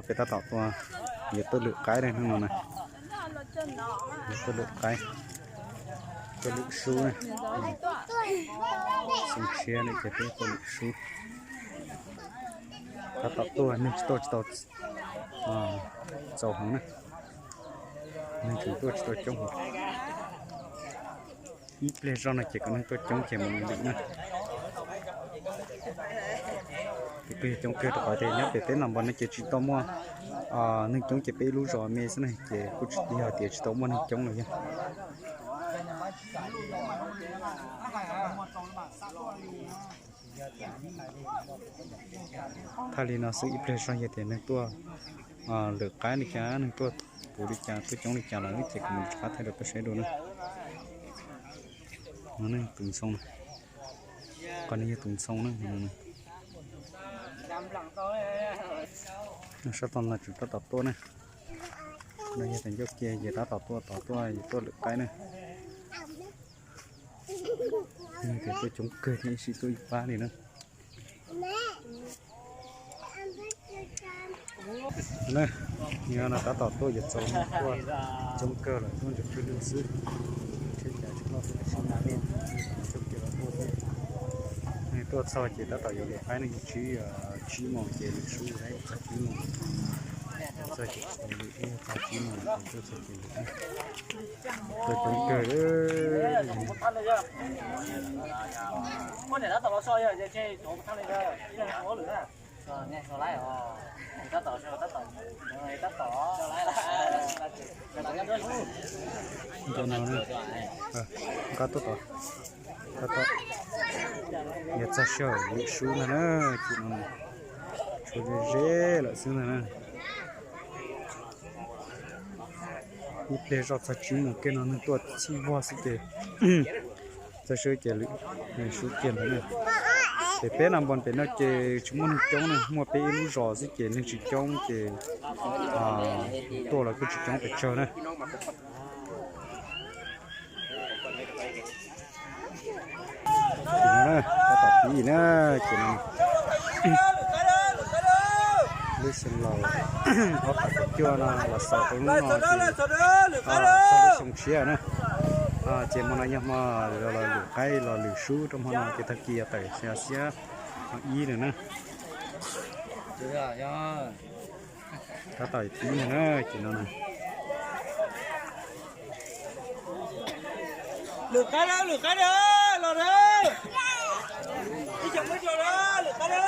Peb tab tom tuaj, yuav tuaj lwm qaib ne hnub no na. Yuav tuaj lwm qaib, tuaj lwm sub na. Xyoo tshiab li ces peb tuaj lwm sub. Tab tom tuaj, neeg tsis tuaj tsis tau txaus heev na. Neeg tseem tuaj tsis tau coob heev. Ib pliag zoj no ces kom neeg tuaj coob ces mus lwm na. Ces kuj yog coob kawg rau qhov tias nyob pem teb Nag Npos no ces tsis tau muaj neeg coob, ces peb ib lub zos me xwb ne ces kuj tsis yog tias tsis tau muaj neeg coob los yog. Thaij li no xwb, ib pliag zoj yog tias neeg tuaj lwm qaib li cas, neeg tuaj puv li cas, tuaj coob li cas los ces kuv mam rov qab thaij rau peb saib dua na. No ne tus ntxhoo na, qhov no yog tus ntxhoo na. No sab tod no tseem tab tom tuaj na. No yog tus ncauj ke ces tab tom tuaj, tom tuaj, tuaj lwm qaib na. Tias tuaj coob kawg thiab ib sij tuaj ib pab li na. Nyob no tab tom tuaj yuav txaus no tuaj coob kawg lawm, tuaj ntsaum tswj lwg xwb. Tsheb cav tsis loj, tab sis mas tuaj, tuaj txog ces tab tom yuav lwm qaib ne, tsib, tsib moos ces lwm sub, txog tsib moos, txog ces tsis tau lwm, txog tsib moos ces tuaj txog ces lwm. Tuaj coob kawg. Nqa tuaj tod, nqa tod. Yuav txog sij hawm lwm sub ntag na, ces no tshuav ze ze lawm xwb ntag na. Ib pliag zoj txog tsib moos kiag no neeg tuaj txhij vog xwb ces txog sub ces lwm sub kiag ntag na. Ces peb Nag Npos pem no ces tsis muaj neeg coob na, muaj peb ib lub zos xwb ces neeg tsis coob ces tuaj los kuj tsis coob pes tsawg na. Tab tom pib na, ces no lub xyoo laus ob phav kaum cuaj no los xaus rau hnub no ces txog lub xyoo tshiab na. Ces hmo no yog hmo los lwm qaib los lwm sub rau hmo no ces tag kis yog tawm xyoo xiab hmo ib lawm na. Tab tom pib na, ces no na. Lwm qaib na, lwm qaib na, los na. Ib xyoos muab tso na, lwm qaib na.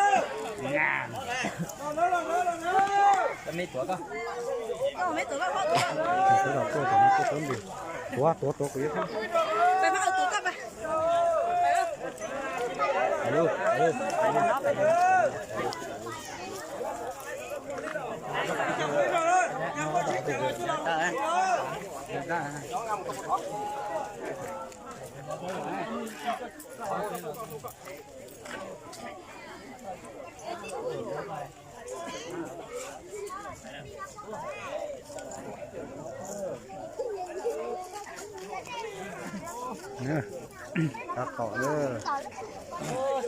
Tuav, tuav, tuav, kuv yuav tuav. Tab tom,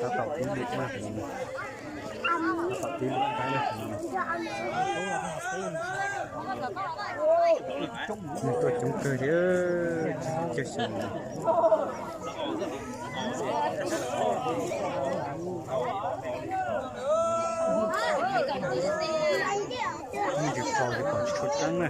tab tom pib lwm na, tab tom pib lwm qaib na. Neeg tuaj coob kawg thiab, caij xyoo. Yeej tsis tau, tsis pom tsis tshua tseeb na.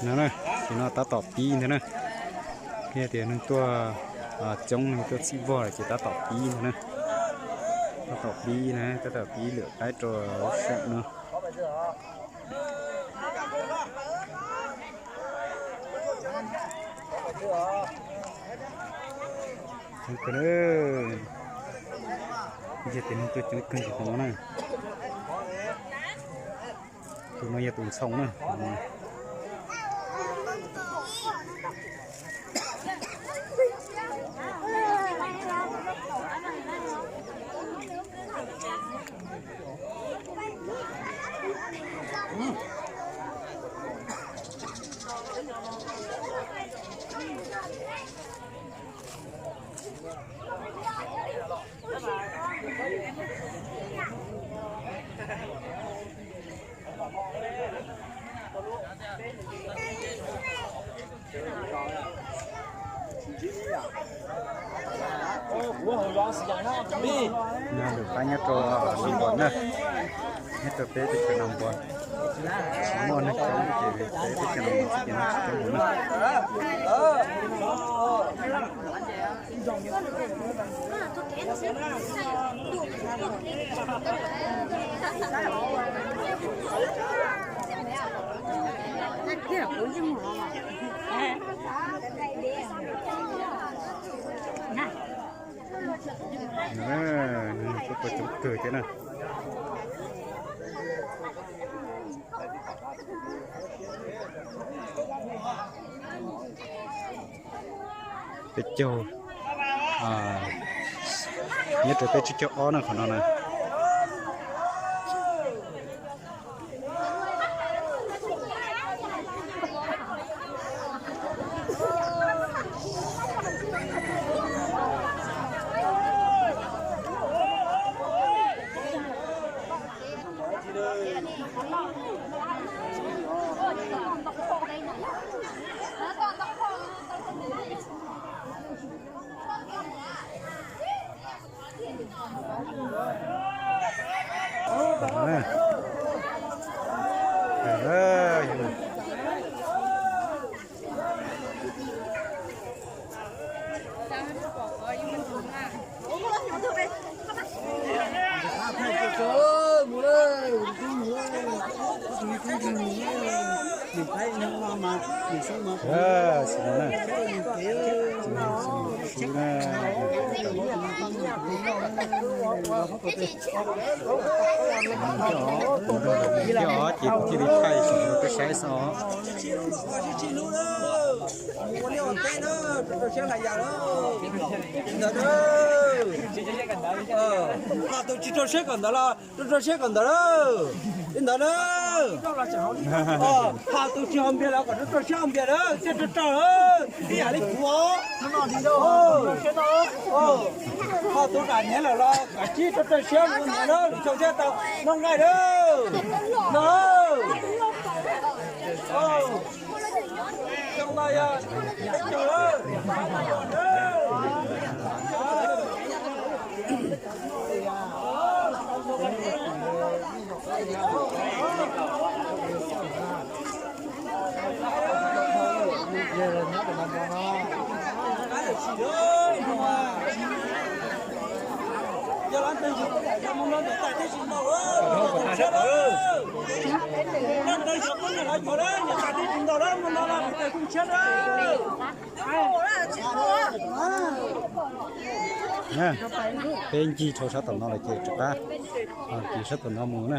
No na, ces no tab tom pib ntag na. Yog tias neeg tuaj coob, neeg tuaj txhij vog lawm ces tab tom pib ntag na. Tab tom pib na, tab tom pib lwm qaib rau lub sij hawm no. Coob kawg na. Yog tias neeg tuaj coob kawg ces no na. Tus no yog tus ntxhoo na. Lwm pab nyob rau Noo Npua na, nyob rau peb teb chaws Noo Npua, tsis muaj neeg coob ces peb teb chaws Noo Npua xwb ces neeg tsis coob heev na. Coob kawg thiab na. Peb caug, nyob rau peb tsib caug ob na qhov no na. Ces kuv thiaj li thaij saib xwb os. Ho tus tsis rau siab kom ntawd los rau rau siab kom ntawd lawm. Li ntawd na. Ho tus tsis haus npias los kom rau rau siab haus npias lawm, thiaj rau rau lawm. Ib yam li kuv os. Ho tus dam niag lawm los kom sib rau rau siab mus ntawd na, lwm xyoo thiaj tau noj nqaij lawm. No. Peb ncig dhau sab tom no lawm ces rov qab ncig sab tom no mus na.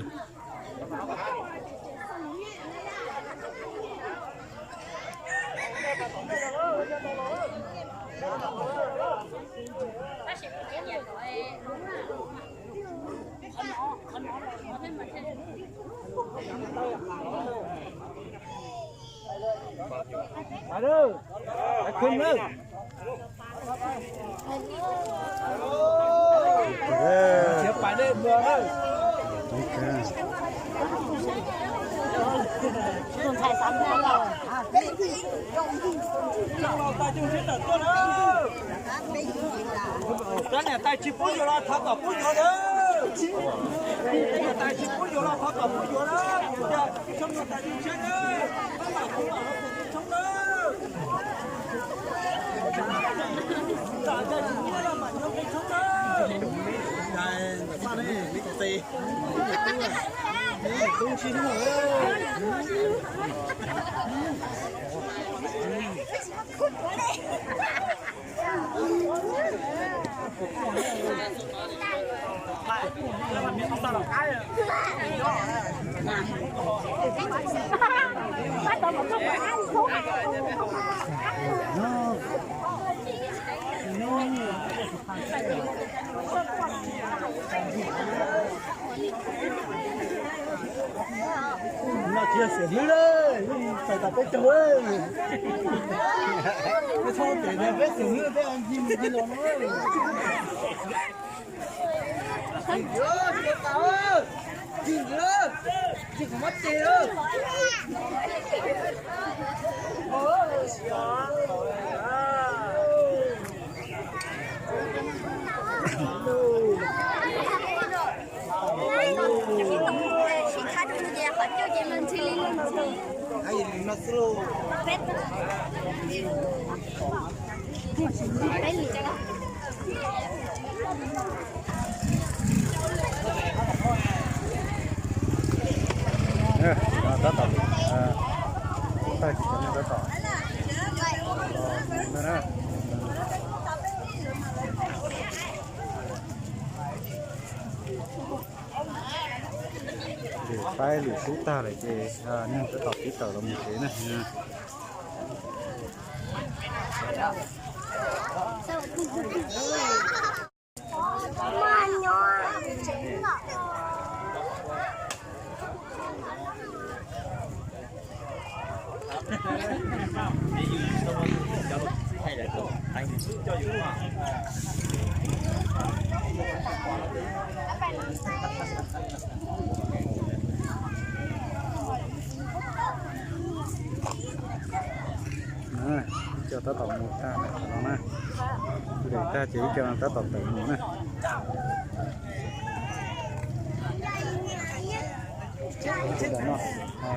Cov niam tais tsis pub yuav los thov kom pub yuav na. Cov niam tais tsis pub yuav los thov kom pub yuav na. Cov niam tais tsis tshiab na. Tab mam kuv mam los kom tshoob na. Tam ntawd tsis nyiaj los mam nyob peb tshoob na. Ntawm paj ne, me tus tes. Tub si hnub. No tsis yog xiam hlwb lawm, txais tas peb caug. Peb txhob tes peb xiam hlwb peb ncig mus ncig los no. Tab tom, tab tom, tab tom. Lwm qaib lwm sub tag lawm ces neeg tab tom tiv tawm los mus tsev na. Ib co tab tom mus tag no na. Lwm tag ces ib co tab tom tawm mus na.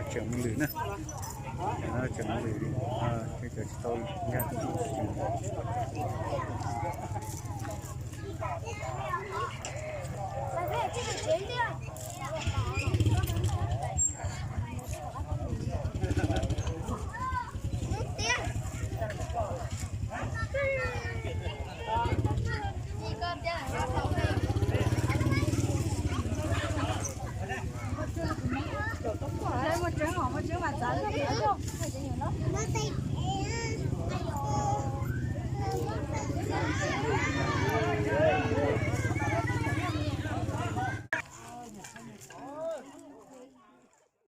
Tseem mus lwm na. Tseem mus lwm, cov tsis tau nkag.